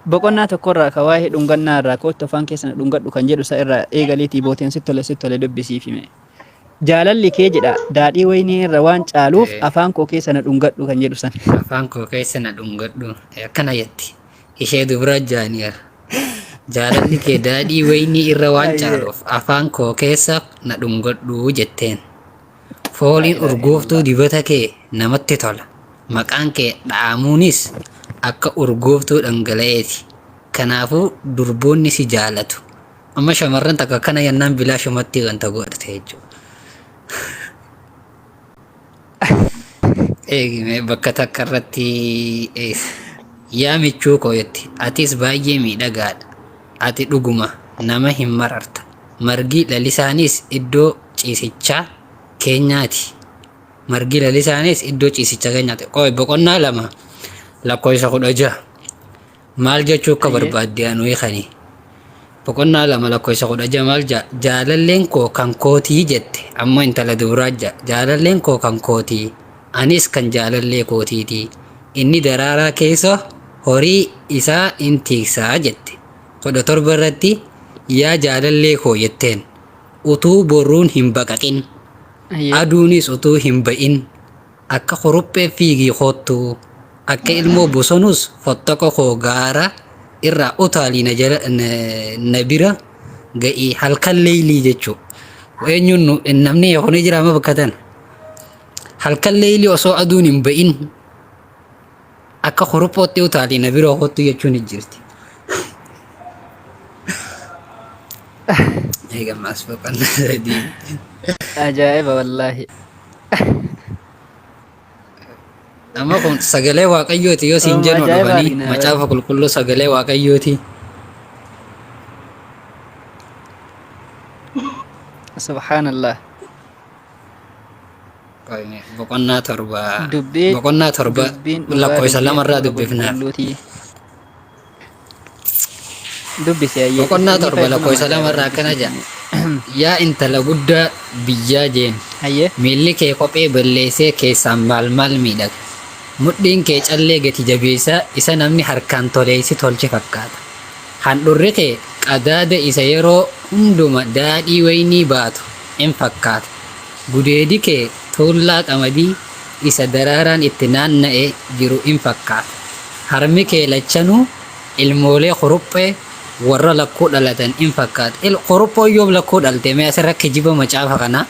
Boqonnaa tokkorraa ka waa'ee dhungannaa irraa koottu afaan keessa na dhungadhu kan jedhu isa irraa eegaliitii booteen sitti tole sitti tole dubbisiif hime. Jaalalli kee jedha daadhii waynii irra waan caaluuf afaan koo keessa na dhungadhu kan jedhu san. Afaan koo keessa na dhungadhu. Akkana jetti. Ishee dubra jaani'ar. Jaalalli kee daadhii waynii irra waan caaluuf afaan koo keessa na dhungadhu jetteen. Laa Fooliin ilaaha urgooftuu illallah. dibata kee namatti tola. Maqaan kee dha'amuunis akka urgooftuu dhangala'eeti. Kanaafuu durboonni si jaalatu. Amma shamarran takka akkana jennaan bilaashumatti wanta godhate jechuudha. Eegime bakka takka irratti eessa. Yaa michuu koo jetti atis baay'ee miidhagaadha. Ati dhuguma nama hin mararta. Margi lalisaanis iddoo ciisichaa keenyaati. Margi lalisaanis iddoo ciisichaa keenyaati. Qoy boqonnaa 2 lakkoofsa 16. Maal jechuu akka barbaadde anuu hiikani. Boqonnaa 2 lakkoofsa 16 maal jedha? Jaalalleen koo kan kootii jette. Amma intala dubraa jedha. Jaalalleen koo kan kootii. Anis kan jaalallee kootiiti. Inni daraaraa keessa horii isaa in tiiksa jette. 17 irratti yaa jaalallee koo jetteen. Utuu boruun hin baqaqin, aduunis utuu hin ba'in, akka kuruphee fiigii koottu, akka ilmoo bosonuus fottoqa koo gaara irraa utaalii na jala na bira ga'ii halkan leeylii jechuu. Eenyuun nu namni kuni jira amma bakka tana. Halkan leeylii osoo aduun hin ba'in akka kuruphootti utaalii na bira koottu jechuun hin jirti. Eega ammaas boqonnaa sadii. Ajaa'iba wallaahi. Amma kun sagalee waaqayyooti yoo siin Ooma jennu ajaa'iba dhufanii argina. macaafa qulqulluu sagalee waaqayyooti. Subhaanallah. Boqonnaa 7 Dubbii boqonnaa 7 dubbiin dhugaa lakkoofsa dubbii 2 irraa hafuura dubbifnaaf. qulqulluuti. Dubbisi ayyee. Boqonnaa Inni 7 fayyadu nama lakkoofsa 2 ajaa'iba irraa akkana dubbisiif jedha. hime. Yaa intala guddaa biyyaa jeen. Hayyee. Miilli kee kophee balleessee keessaan maal maal miidhaga. Mudhiin kee callee gati jabeessaa isa namni harkaan toleessi tolche fakkaata. Handhurri kee qadaada isa yeroo hunduma daadhii waynii baatu in fakkaata. Gudeedi kee tuullaa qamadii isa daraaraan itti naanna'e jiru in fakkaata. Harmi kee lachanuu ilmoolee kuruphee warra lakkuu dhalatan in fakkaata. Il kuruphoon yoom lakkuu dhalte? Mee asirra kijiba macaafa kanaa.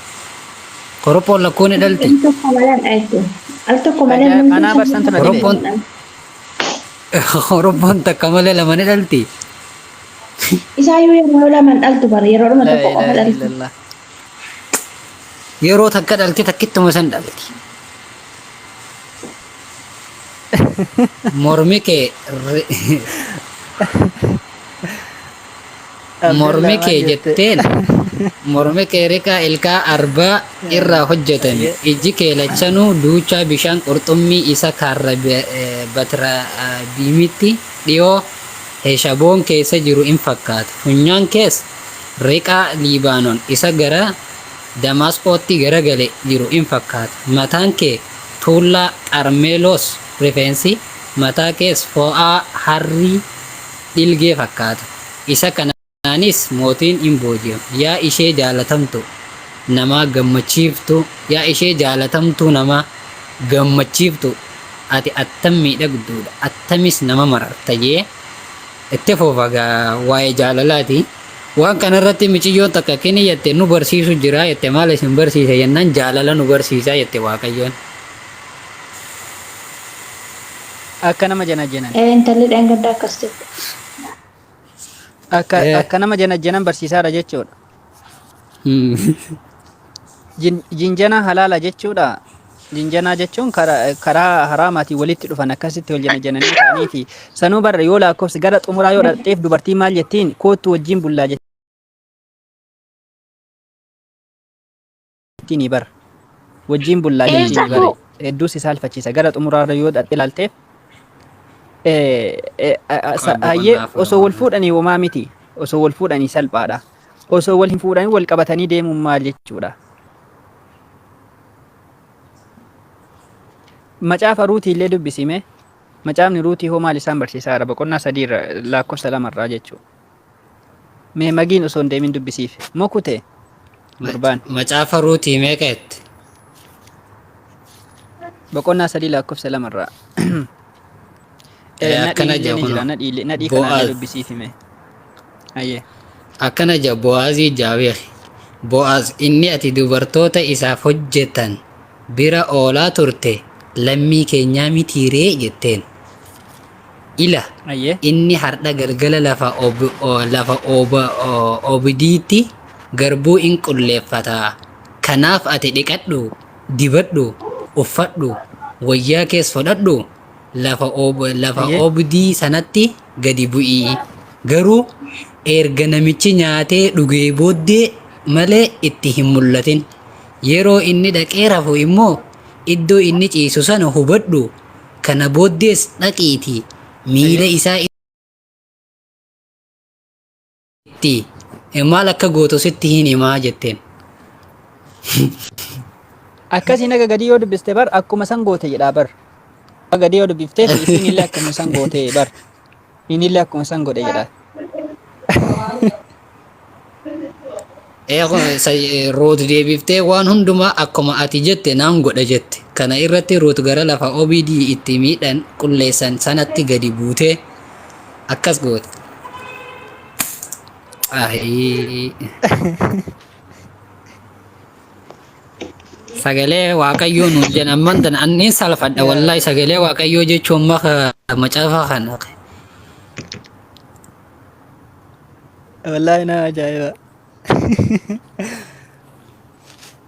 Kuruphoon lakkuu ni dhalti? Al tokko malee hin dhaltu. Al tokko malee Ajaa'ib namni anaa barsantu na dhibe. Kuruphoon kuruphoon takka malee lama ni dhalti? Isaayyuu yeroo lama hin dhaltu bara yeroodhuma Laa tokko qofa ilaaha dhalti. illallah. Yeroo takka dhalti takkittuma san dhalti. Mormi kee mormi Abdullah maal kee jette? jetteen mormi kee riqaa ilkaa arbaa irraa hojjetame. Ijji kee lachanuu duuchaa bishaan qurxummii isa kaarra Batrabiimitti dhiyoo Heshaboon keessa jiru in fakkaata. Funyaan kees riqaa Liibaanon isa gara Damaasqootti garagale jiru in fakkaata. Mataan kee tuullaa Qarmelos, rifeensi mataa kees fo'aa harrii dhiilgee fakkaata. Isa kanaanis mootiin in booji'ama. Yaa ishee jaalatamtu namaa gammachiiftuu, yaa ishee jaalatamtuu namaa gammachiiftuu, ati attam miidhagduu dha, attamis nama mararta jee itti fufa gaa waa'ee jaalalaati. Waan kana irratti miciyyoon takka kini jette nu barsiisu jira jette maal isin barsiisa jennaan jaalala nu barsiisa jette Waaqayyoon. Akka nama janajjanan. Ee intalli dheengadda akkas jette. Akka Ee. akka nama janajjanan barsiisaadha jechuudha. Jinjanaa halaala jechuudha. Jinjanaa jechuun karaa haraamaatiin walitti dhufan akkasitti wal janajananii ta'aniiti. Sanuu barra yoo lakkoofsi gara xumuraa yoo dhaqxeef dubartiin maal jettiin koottu wajjin bullaa jettiini bara. Wajjin bullaa jettiini bara. Hedduu si saalfachiisa gara xumuraarra yoo dhaqxe ilaalteef. Hayyee osoo wal fuudhanii homaa miti. Osoo wal fuudhanii salphaadha. Osoo wal hin fuudhanii wal qabatanii deemuun maal jechuudha? Macaafa Ruutii illee dubbisi mee. Macaafni Ruutii hoo maal isaan barsiisaa jira? Boqonnaa 3 irra lakkoofsa 2 irraa jechuudha. Mee magiin osoo hin deemin dubbisiif. Moo kute? Gurbaan. Macaafa Ruutii meeqa jette? Boqonnaa 3 lakkoofsa 2 irraa. Akkana Nadhiin illee jedha ni jira. kunoo. Nadhii kanaallee Bo'aaz. dubbisiif hime. Ayyee. Akkana jedha Bo'aazii jaabeeki. Bo'aaz inni ati dubartoota isaaf hojjetan bira oolaa turte lammii keenyaa mitiiree jetteen. Ila Ayyee. inni hardha galgala lafa lafa oobdiitti garbuu in qulleeffata. Kanaaf ati dhiqadhu, dibadhu, uffadhu, wayyaa kees fudhadhu, lafa Ayyee. oobdii sanatti gadi bu'ii. Garuu erga namichi nyaatee dhugee booddee malee itti hin mul'atin. Yeroo inni dhaqee rafu immoo iddoo inni ciisu sana hubadhu. Kana booddees dhaqiitii miila Ayyee. isaa itti maal akka gootu sitti hin himaa jetteen. Akkasiin aga gadii yoo dubbiste bar akkuma san goote jedhaa bar. Gadii yoo dubbifteef isiin illee akkuma san goote bar. Inni illee akkuma san godhe jedha. Ruut deebiftee waan hundumaa akkuma ati jette naan godha jette. Kana irratti Ruut gara lafa oobdii itti miidhan qulleessan sanatti gadi buutee akkas goote. Ahii. Sagalee Waaqayyoo nuun jedhan amman tana anniin salfadha wallahi sagalee Waaqayyoo jechuun maka macaafa kana. Wallaahi nama ajaa'iba.